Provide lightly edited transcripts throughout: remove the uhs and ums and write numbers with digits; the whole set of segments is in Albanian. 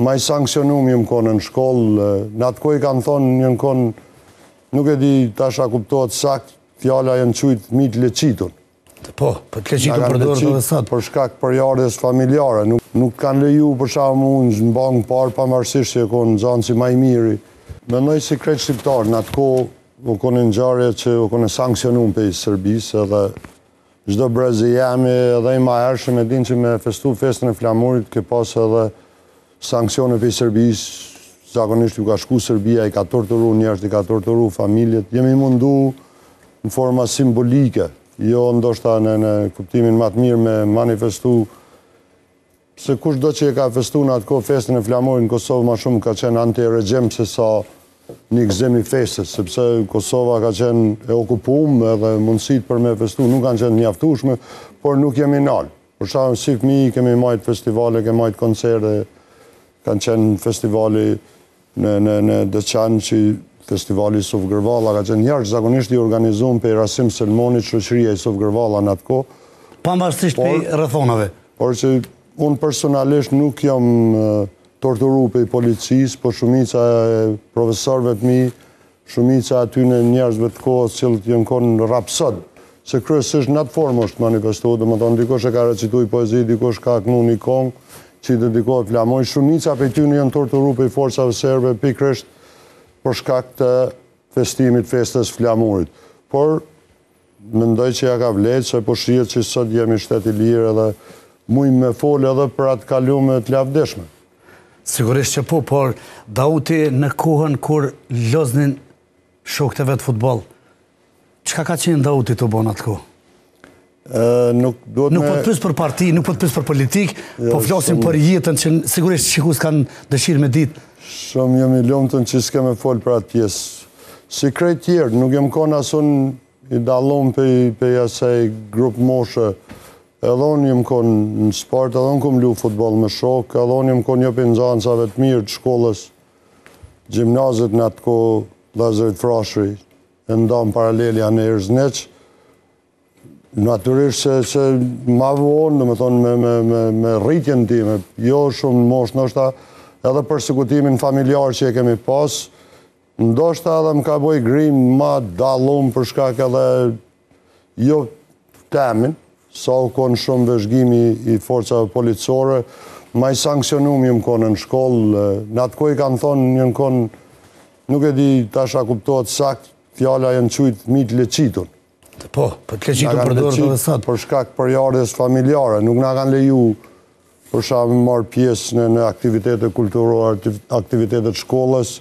Ma i sanksionum jam konë në shkollë, në atë kohë i kanë thonë janë konë, nuk e di tash a kuptohet sakt, fjala janë qujtë fmijt leqitun. Po, po të leqitun përdoret edhe sot. Për shkak përjarjes familjare, nuk, nuk kanë leju për shembull në bankë parë, pavarësisht që je konë nxanësi ma i miri. Mendoj si krejt shqiptarë, në atë kohë u konë ngjarje që u konë sanksionum pej Serbisë edhe Çdo brez i jemi edhe i mahershëm e din që me festu festën e flamurit ke pas edhe sanksione prej Serbisë, zakonisht ju ka shku Serbia, i ka torturu njerëzit, i ka torturu familjet, jemi mundu në forma simbolike, jo ndoshta në, në kuptimin ma të mirë me manifestu Se kushdo që e ka festu në atë kohë festën e flamurit në Kosovë ma shumë ka qenë anti-regjim se sa një gëzim i festës, sepse Kosova ka qenë e okupume edhe mundësitë për me festu nuk kanë qenë mjaftueshme, por nuk jemi nalë. Për shembull, si fëmijë kemi majtë festivale, kemi majtë koncerte, kanë qenë festivali Në në në Deçan që festivali Isuf Gërvalla ka qenë jashtëzakonisht i organizuar prej Rasim Selmonit, shoqëria Isuf Gërvalla në atë kohë. Pavarësisht prej rrethonave. Por që unë personalisht nuk jam torturu prej policisë, po shumica e profesorëve të mi Shumica e atyne njerëzve të kohës të cilët janë konë rapsod, se kryesisht në atë formë është manifestu, domethonë dikush e ka recitu një poezi, dikush ka knu një kongë që i dedikohet flamurit, shumica prej tyne janë torturu prej forcave serbe pikërisht për shkak të festimit festës flamurit. Por mendoj që ja ka vlejtë se po shihet që sot jemi shtet i lirë edhe mujmë me folë edhe për atë kalume të lavdishme. Sigurisht që po, por Dauti në kohën kur loznin shokët e vet futboll, çka ka qenë Dauti tu bo në atë kohë? Nuk duhet Nuk po të pyes për parti, nuk po të pyes për politikë, jo, po flasim për jetën që sigurisht shikuesit kanë dëshirë me ditë. Shumë jam i lumtun që s'ke me fol për atë pjesë. Si krejt tjerë, nuk jam konë as unë i dallum pej, pej asaj grup moshe. Edhe unë jam konë në sport, edhe unë kom lu futboll me shokë, edhe unë jam konë një prej nxansave të mirë të shkollës, gjimnazit në atë kohë, Vëllezërit Frashëri, e ndamë paralelja në Erzniq, Natyrisht se, se ma vonë, domethonë, me, me, me, me rritjen time, jo shumë në moshë, ndoshta edhe persekutimin familjar që e kemi pas, ndoshta edhe më ka bo grimë ma dallum për shkak edhe jo temin, sa u konë shumë vëzhgimi i forcave policore, ma i sanksionum jam konë në shkollë, në atë kohë i kanë thonë, janë konë, nuk e di tash a kuptohet sakt, fjala janë qujtë fmijt leqitun. Po, po të leqitun përdoret edhe sot. Për shkak përjarjes familjare, nuk na kanë leju për shembull me marrë pjesë në, në aktivitete kulturore, aktivitete të shkollës,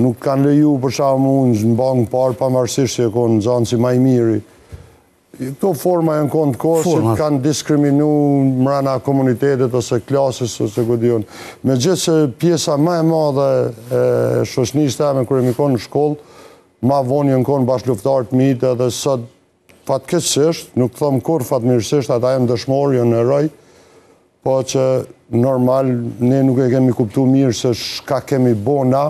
nuk kanë leju për shembull në bankë parë, pavarësisht që je konë nxanësi ma i miri. Këto forma janë konë të kohës që kanë diskriminu mrena komunitetit ose klasës ose ku di unë. Megjithëse pjesa më e madhe e shoqnisë teme kur jemi konë në shkollë, Ma vonë janë konë bashkëluftëtarë të mitë edhe sot fatkeqësisht, nuk them kurrë fatmirësisht, ata janë dëshmorë, janë heroj, po që normal ne nuk e kemi kuptu mirë se çka kemi bo na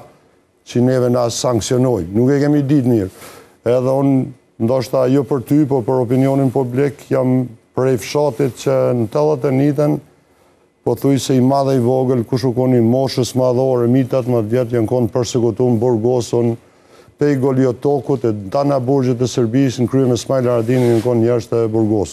që neve na sanksionojnë. Nuk e kemi ditë mirë. Edhe unë, ndoshta jo për ty, po për opinionin publik, jam prej fshatit që në 81-tën Pothuajse i madh e i vogël, kush u kon i moshës madhore, mi 18 vjet janë kon të persekutum, burgosun pej Goli Otokut e tana burgjet e Serbisë në krye me Smajl Haradinajn janë kon njerëz të burgosun.